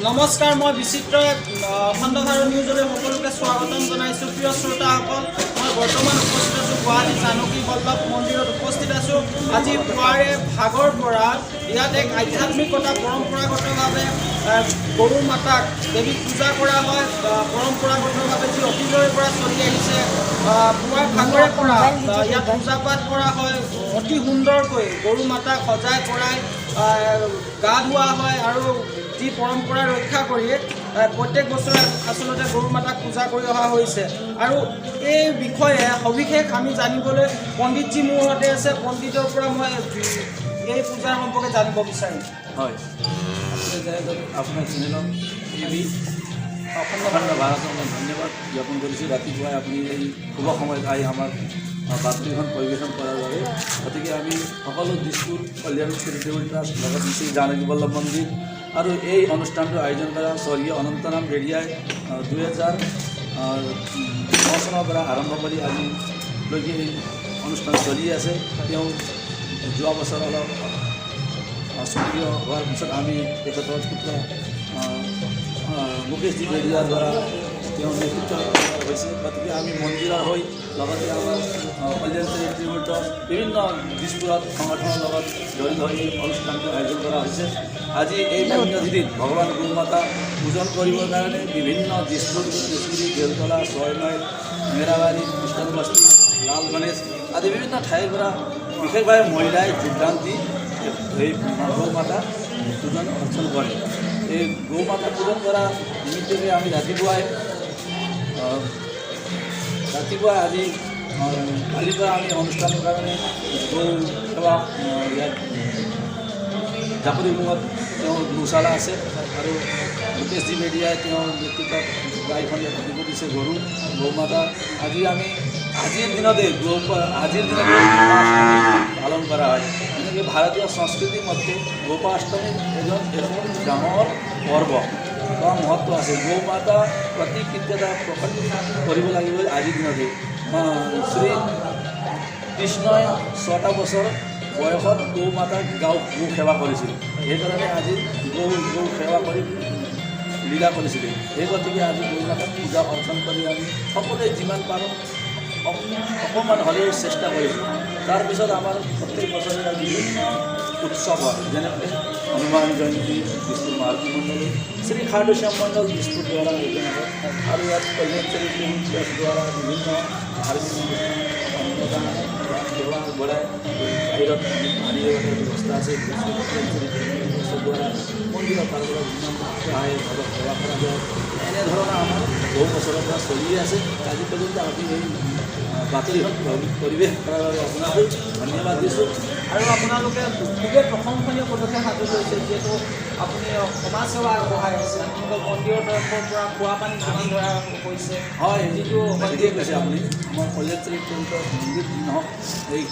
নমস্কাৰ, মই বিচিত্ৰই অখণ্ড ভাৰত নিউজলৈ সকলোকে স্বাগতম জনাইছোঁ। প্ৰিয় শ্ৰোতাসকল, মই বৰ্তমান উপস্থিত আছোঁ গুৱাহাটী জানকী বল্লভ মন্দিৰত উপস্থিত আছোঁ। আজি পুৱাৰে ভাগৰ পৰা ইয়াত এক আধ্যাত্মিকতা পৰম্পৰাগতভাৱে গৰু মাতাক দেৱীক পূজা কৰা হয়। পৰম্পৰাগতভাৱে যি অতীজৰে পৰা চলি আহিছে, পুৱাৰ ভাগৰে পৰা ইয়াত পূজা পাঠ কৰা হয়। অতি সুন্দৰকৈ গৰু মাতাক সজাই পৰাই গা ধোৱা হয় আৰু যি পৰম্পৰা ৰক্ষা কৰি প্ৰত্যেক বছৰে আচলতে গৰু মাতাক পূজা কৰি অহা হৈছে। আৰু এই বিষয়ে সবিশেষ আমি জানিবলৈ পণ্ডিতজী মোৰ সৈতে আছে। পণ্ডিতৰ পৰা মই এই পূজাৰ সম্পৰ্কে জানিব বিচাৰিম। হয়, আপুনি যেনেদৰে আপোনাৰ চেনেলত টিভি অখণ্ড ভাৰতক মই ধন্যবাদ জ্ঞাপন কৰিছোঁ, ৰাতিপুৱাই আপুনি এই শুভ সময়ত আহি আমাৰ বাতৰিখন পৰিৱেশন কৰাৰ বাবে। গতিকে আমি সকলো দিছপুৰ কল্যাণ চেৰিটেবল ট্ৰাষ্ট, লগতে শ্ৰী জানকী বল্লভ মন্দিৰ আৰু এই অনুষ্ঠানটো আয়োজন কৰা স্বৰ্গীয় অনন্তৰাম বেৰিয়াই 2009 চনৰ পৰা আৰম্ভ কৰি আজিলৈকে এই অনুষ্ঠান চলি আছে। তেওঁ যোৱা বছৰ অলপ স্বৰ্গীয় হোৱাৰ পিছত আমি তেখেতৰ পুত্ৰ মুকেশজী বেৰিয়াৰ দ্বাৰা তেওঁ নেতৃত্ব হৈছে। গতিকে আমি মন্দিৰৰ হৈ, লগতে আমাৰ কল্যাণ চেৰিটেবল ট্ৰাষ্ট, বিভিন্ন দিছপুৰত সংগঠনৰ লগত জড়িত হৈ এই অনুষ্ঠানটো আয়োজন কৰা হৈছে। আজি এই পুণ্যতিথিত ভগৱান গৌমাতা পূজন কৰিবৰ কাৰণে বিভিন্ন দিছপুৰ, তেজপুৰী, বেলতলা, ছয়মাইল, মেৰাবাৰী, খ্ৰীষ্টানবস্তি, লাল গণেশ আদি বিভিন্ন ঠাইৰ পৰা বিশেষভাৱে মহিলাই যোগদান দি এই গৌ মাতা পূজন অৰ্চন কৰে। এই গৌ মাতা পূজন কৰা নিমিত্তকে আমি ৰাতিপুৱা আজি কালিৰ পৰা আমি অনুষ্ঠানৰ কাৰণে গৌ সেৱা ইয়াত জাপৰিমুখত তেওঁৰ গৌশালা আছে আৰু মুকেশজী মেডিয়াই তেওঁৰ নেতৃত্বত গাড়ীখন ইয়াত দিব দিছে গৰু গৌ মাতা। আজি আমি আজিৰ দিনতে গৌ আজিৰ দিনতে গোপাষ্টমী পালন কৰা হয়। যেনেকৈ ভাৰতীয় সংস্কৃতিৰ মতে গোপাষ্টমী এখন ডাঙৰ পৰ্ব বা মহত্ব আছে। গৌ মাতা প্ৰতি কৃতজ্ঞতা প্ৰকট কৰিব লাগিব আজিৰ দিনতে। শ্ৰী কৃষ্ণই 6টা বছৰ বয়সত গৌ মাতাক গৌ সেৱা কৰিছিল। সেইকাৰণে আজি গৌ গৌ সেৱা কৰি লীলা কৰিছিলে। সেই গতিকে আজি গৌ মাতাক পূজা অৰ্চন কৰি আমি সকলোৱে যিমান পাৰোঁ অকণমান হ'লেও চেষ্টা কৰিছোঁ। তাৰপিছত আমাৰ প্ৰত্যেক বছৰে বিভিন্ন উৎসৱ হয়, যেনেকৈ হনুমান জয়ন্তী দিছপুৰ মাৰুতি মণ্ডলী, শ্ৰী খাটুশ্যাম মণ্ডল দিছপুৰ দ্বাৰা আয়োজন হয় আৰু ইয়াত কল্যাণ চেৰিটেবল ট্ৰাষ্ট দ্বাৰা বিভিন্ন ধাৰ্মিক অনুষ্ঠান, অন্নদান বা সেৱা আগবঢ়াই। বাহিৰত পানীৰ ব্যৱস্থা আছে। দিছপুৰ কল্যাণ চেৰিটেবল ট্ৰাষ্টৰ দ্বাৰা মন্দিৰৰ তাৰ পৰা যিমান ভক্ত আহে ধৰক সেৱা কৰা যায়। এনেধৰণৰ আমাৰ বহু বছৰৰ পৰা চলি আছে। আজি পৰ্যন্ত আমি এই বাতৰিখন পৰিৱেশ কৰাৰ বাবে আপোনাকো ধন্যবাদ দিছোঁ। আৰু আপোনালোকে খুবেই প্ৰশংসনীয় পদক্ষেপ হাতত লৈছে, যিহেতু আপুনি সমাজ সেৱা আগবঢ়াই আছে। আপোনালোকৰ মন্দিৰৰ তৰফৰ পৰা খোৱা পানী যোগান ধৰা হৈছে। হয়। যিটো ঠিকেই কৈছে আপুনি। আমাৰ কল্যাণ চেৰিটেবল ট্ৰাষ্ট মন্দিৰ যি নহওক, এই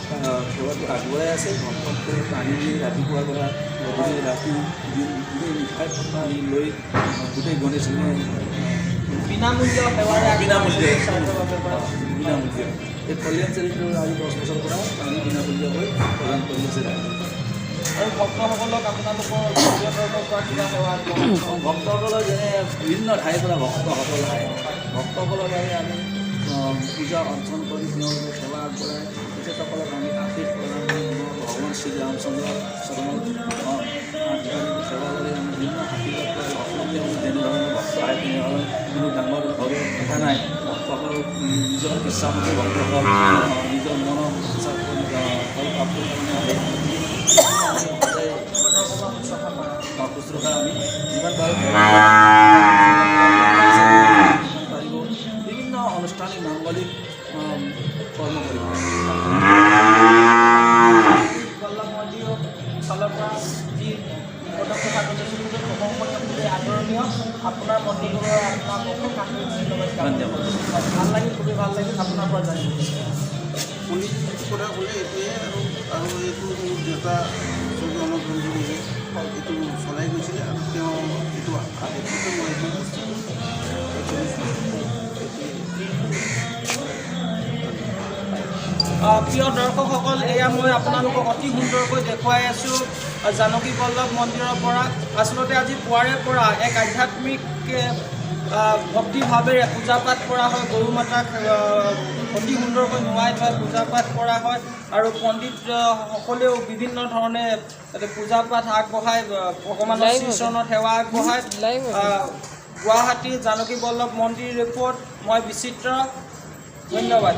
সেৱাটো আগবঢ়াই আছে। ভক্তক পানী দি ৰাতিপুৱাৰ পৰা গধূলি, ৰাতি, দিন দিনে নিশাই পানী লৈ গোটেই গণেশ বিনামূল্য সেৱাৰে বিনামূল্যে। স্বাৰ্থভাৱে কৰা। বিনামূল্য। এই কল্যাণ চেৰিটেবল আজি 10 বছৰৰ পৰা পানী বিনামূলীয়াকৈ প্ৰদান কৰি আছে ৰাইজক। আৰু ভক্তসকলক আপোনালোকৰ মন্দিৰৰ তৰফৰ পৰা কিবা সেৱা আগবঢ়ায়? ভক্তসকলৰ, যেনে বিভিন্ন ঠাইৰ পৰা ভক্তসকল আহে, ভক্তসকলৰ বাবে আমি পূজা অৰ্চন কৰি তেওঁলোকে সেৱা আগবঢ়াই তেখেতসকলক আমি আশীষ প্ৰদান কৰি ভগৱান শ্ৰীৰামচন্দ্ৰ চৰণত আগবাঢ়ি সেৱা কৰি আমি বিভিন্ন আশীৰ্বাদ কৰি ভক্তকে আমি যেনেধৰণৰ ভক্ত আহে তেনেধৰণে কোনো ডাঙৰ সৰু কথা নাই। ভক্তসকল নিজৰ ইচ্ছামতে ভক্তসকল নিজৰ মনৰ ইচ্ছা কৰি ফল প্ৰাপ্তিৰ কাৰণে আহে। গতিকে আমি সদায় শুশ্ৰূষা কৰা। শুশ্ৰূষা আমি যিমান পাৰোঁ পাৰিব বিভিন্ন আনুষ্ঠানিক মাংগলিক কৰ্ম কৰিব। বল্লভ মন্দিৰৰ ফালৰ পৰা যি পদক্ষেপ হাতত লৈছে, খুবেই প্ৰশংসনীয়, খুবেই আদৰণীয়। আপোনাৰ মন্দিৰবোৰৰ আপোনাক অশেষ আন্তৰিক ধন্যবাদ জ্ঞাপন ধন্যবাদ। কৰিছোঁ। ভাল লাগিল, খুবেই ভাল লাগিল আপোনাৰ পৰা জানিব। পণ্ডিত কথা ক'লে এইটোৱে আৰু আৰু এইটো মোৰ দেউতা স্বৰ্গীয় অনন্ত ৰঞ্জন এইটো চলাই গৈছিলে আৰু তেওঁ এইটো আদেশতে মই এইটো বস্তুটো কৰিছোঁ, এইটোৱে। প্ৰিয় দৰ্শকসকল, এয়া মই আপোনালোকক অতি সুন্দৰকৈ দেখুৱাই আছোঁ। জানকী বল্লভ মন্দিৰৰ পৰা। আচলতে আজি পুৱাৰে পৰা এক আধ্যাত্মিক ভক্তিভাৱেৰে পূজা পাঠ কৰা হয়। গৰু মাতাক অতি সুন্দৰকৈ নোৱাই ধুৱাই পূজা পাঠ কৰা হয় আৰু পণ্ডিত সকলেও বিভিন্ন ধৰণে তাতে পূজা পাঠ আগবঢ়াই ভগৱানৰ শ্ৰীচৰণত সেৱা আগবঢ়ায়। গুৱাহাটী জানকী বল্লভ মন্দিৰ ৰিপৰ্ট, মই বিচিত্ৰ, ধন্যবাদ।